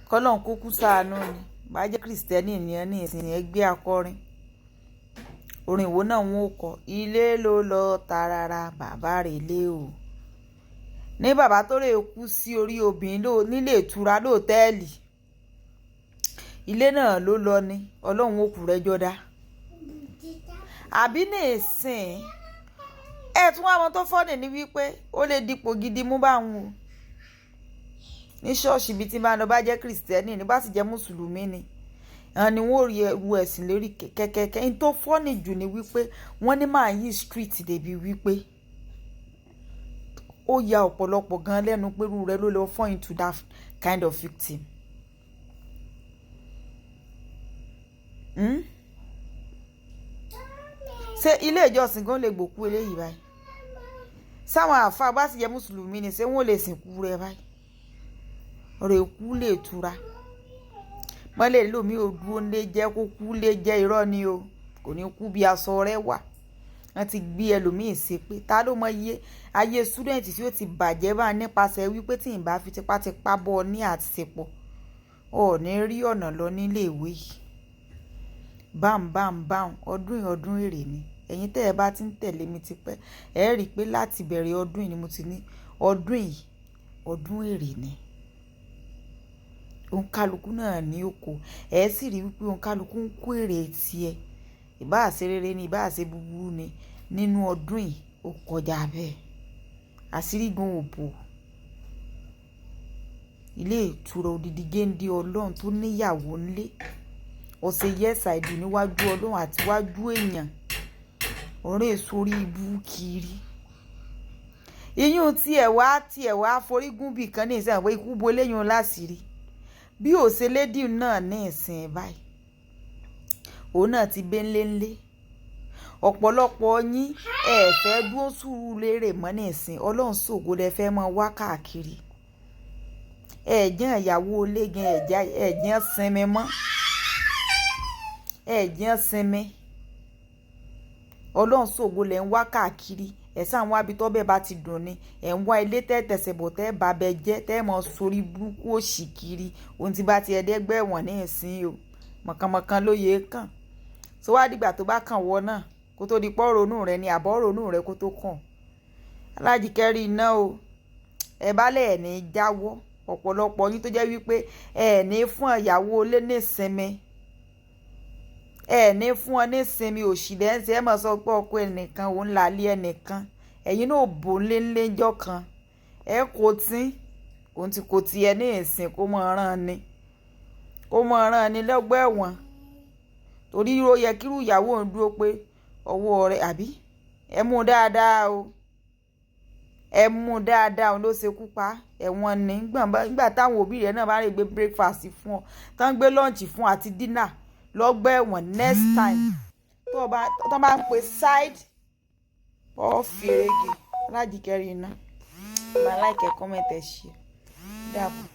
Kọ́lọ́n kúkú ṣàánú ni. Bá jẹ́ Kristẹni ni ẹ ní ìsìn ẹgbẹ́ akọrin. Orin wo náà wọn ó kọ? Ilé ló lọ tarara, bàbá rẹ̀ lé o. Ní bàbá tó rè kú sí orí obìnrin nílé ìtura lóòtẹ́ẹ̀lì. Ilé náà ló lọ ni. Ọlọ́run ó kú rẹ́jọ́ dá. Àbí ní ìsìn, ẹ tún wá wọn tó funny ní wípé ó lè dípò gidi mú bá wọn o. Ní ṣọ́ọ̀ṣì ibi tí máa lọ bá jẹ́ Kristẹni ní bá sì jẹ́ Mùsùlùmí ni. Àwọn ni wọ́n ó rí ẹrù ẹ̀sìn lérí kẹ́kẹ́kẹ́. Ohun tó funny jù ni wípé wọ́n ní máa yí street débi wípé ó ya ọ̀pọ̀lọpọ̀ gan lẹ́nu pé irú rẹ̀ ló lọ fall into that kind of victim. Hmm? Ṣé ilé ìjọsìn gan lè gbòkú eléyìí báyìí? Sáwọn àáfàá bá sì jẹ́ Mùsùlùmí ni ṣé wọ́n lè sìnkú rẹ̀ báyìí? Ọ̀rọ̀ èkú lè tura. Mọ́lẹ̀ lómi ò dúró lé jẹ́ kó kú lé jẹ́ irọ́ ni o. Kò ní kú bí aṣọ rẹ̀ wà. Wọ́n ti gbé ẹlòmíì ṣe pé ta ló mọ iye ayé student tí ó ti bàjẹ́ bá nípasẹ̀ wípé tí ǹ bá fi tipátipá bọ́ ọ ní àṣepọ̀, o ò ní rí ọ̀nà lọ nílé ìwé yìí. Bam bam bam, ọdún yìí ọdún èrè ni. Ẹ̀yin tẹ́ ẹ bá ti ń tẹ̀lé mi tipẹ́, ẹ rí i pé láti bẹ̀rẹ̀ ọdún yìí ni mo ti ní ọdún yìí ọdún èrè ni. Òǹkálukú náà ní oko. Ẹ sì rí i wípé òǹkálukú ń kó èrè tí ẹ. Ìbá ṣe rere ni, ìbá ṣe búburú ni nínú ọdún yìí ó kọjá bẹ́ẹ̀. Àṣírí gan ò bò. Ilé ìtura odidi géńdé Ọlọ́run tó níyàwó nílé. Ó ṣe yes I do níwájú Ọlọ́run àti iwájú èèyàn. Ọ̀rẹ́ sórí ibú kiri. Iyún tí ẹ wá forígún bí kan ní ìsìn pé ikú bo eléyún láṣìírí. Bí ò ṣe lady náà ní ìsìn báyìí. Òun náà ti gbé ńlé ńlé. Ọ̀pọ̀lọpọ̀ yín ẹ fẹ́ dúró sùúrù lérè mọ́ ní ìsìn. Ọlọ́run ṣògo lẹ fẹ́ máa wá káàkiri. Ẹ jẹ́ ìyàwó ilé gan, ẹ jẹ́ sinmi mọ́. Ẹ jẹ́ sinmi. Ọlọ́run ṣògo lẹ ń wá káàkiri. Ẹ sá ń wá ibi tó bẹ́ẹ̀ bá ti dùn ni. Ẹ ń wá ilé tẹ́ tẹ̀sẹ̀ bọ̀ tẹ́ bá bẹ jẹ́ tẹ́ mọ sórí burúkú òṣì kiri. Ohun tí bá ti ẹ̀ẹ́dẹ́gbẹ́ ẹ̀wọ̀n ní ìsìn o. Mọ̀kànmọ̀kàn ló yẹ kàn. So wá dìgbà tó bá kàn wọ náà kó tó di pọ́ ronú rẹ ni àbọ̀ ronú rẹ kó tó kàn. Alájíkẹ́ rí iná o. Ẹ bá lẹ̀ ní jáwọ́. Ọ̀pọ̀lọpọ̀ yín tó jẹ́ wípé ẹ ní fún ìyàwó ilé ní ìsinmi. Ẹ ní fún ọ ní ìsinmi òṣì lẹ́ ń ṣe. Ẹ máa sọ pé ọkọ ẹnìkan òun làálí ẹnìkan. Ẹ̀yin náà ò bò ńlé ńlé ńjọ́ kan. Ẹ kò tí, òun ti kò tí ẹ ní ìsìn kó mọ rán ni. Kó mọ rán ni lọ́gbà ẹ̀wọ̀n. Torí ó yẹ kí irú ìyàwó òun dúró pé ọwọ́ rẹ̀ àbí? Ẹ mú dáadáa o. Ẹ mú dáadáa, òun ló ṣe kú pa. Ẹ̀wọ̀n ní nígbà táwọn òbí rẹ̀ náà bá lè gbé breakfast fún ọ, tán gbé lunch fún àti dinner lọ́gbà ẹ̀wọ̀n next time. Tó bá ń pe side ọ fèrègè. Alájíkẹ́ rí iná. Máa like, comment, ẹ share. Dàbọ̀.